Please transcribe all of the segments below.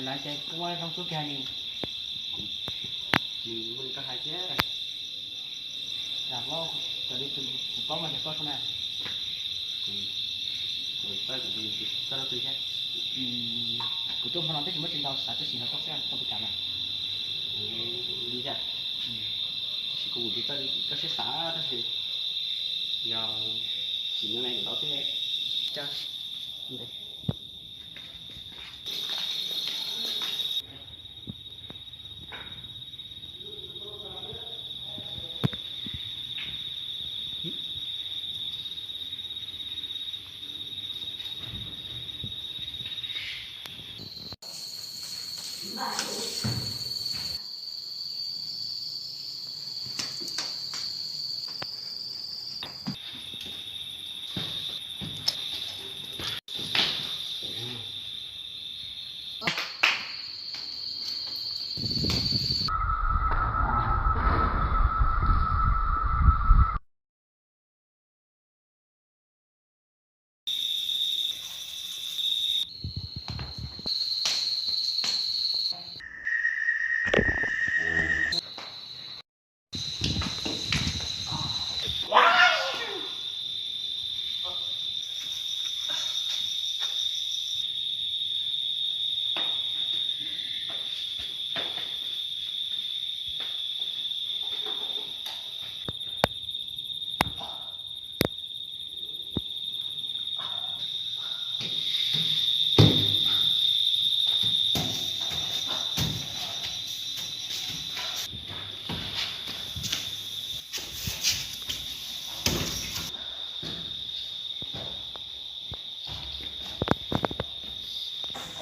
Lawv ces kuv muab zoo xub kiag li. Nws muaj li koj hais thiab. Lam paub, raws li kuv paub mas ces koj xwb na. Kuv txawj kuv txawj tau twg thiab. Kuv tuaj hmo no twb tsis muaj tsis ntau xav tab sis no koj xav tau pes tsawg na. Li thiab. Tab sis kuv kuv tsis txawj li koj siab xav tab sis yog sim no ne kuv tau thiab.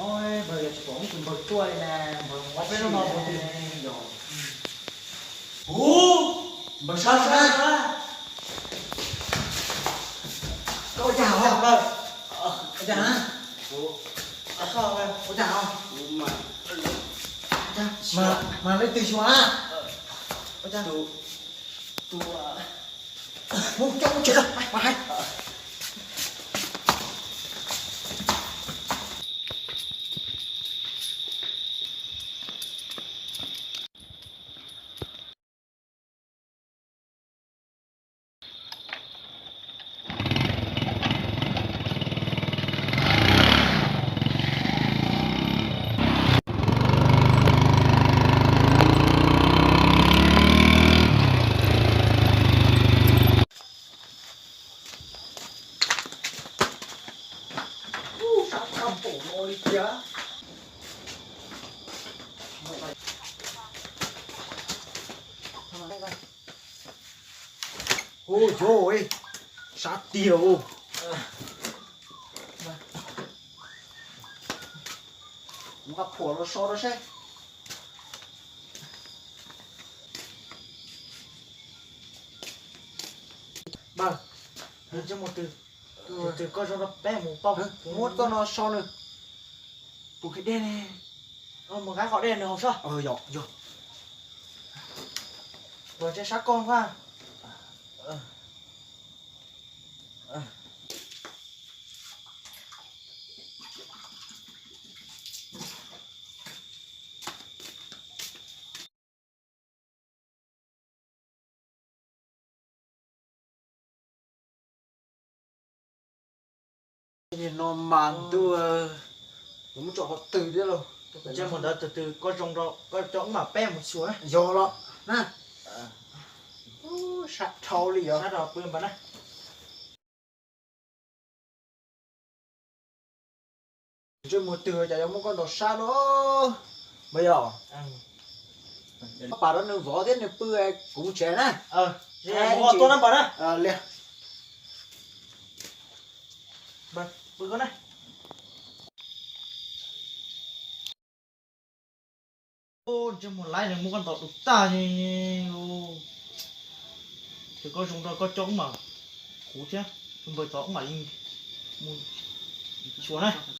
Oj, npawg yuav tsis pom tus npawg tuaj li na, npawg ua peb lub no ua twg yog. Hu, npawg Sab Sab, koj ua cas os? Ua cas? Ua cas os? Mas leej twg xyuas na? Ua cas? Mus coj mus tsev, mas hais. Sab tshaj npaum no li thiab. Hu, yog sab tiag. Kuv nqa phuam los so rau seb. Npawg, mus twg, twg koj zoo rau peb mus pauj. Muab koj no so nws. Tus qhia dej ne. Mus nqa qhov dej nws haus sob. Yog, yog. Puas tseem sab koj nqa? No mas ntuj, kuv muab tso qhov twg thiab lauj? Ntsej muag ntawd tus twg koj zoo rau koj coj wb mam peb mus xyuas. Yog los na. Sab dhau li os. Sab dhau pw npawg na. Ntsej muag twg cas yuav muab koj ntaus sab no, npawg yog? Pam rau nws vov thiab nws pw, kuv mus tsev na. Tua na npawg na. Li. Koj na, ntsej muag laib nws muab koj ntaus du tag li. Ces koj zoo rau koj coj wb mam kuv thiab tus npawg tod wb mam li mus xyuas na.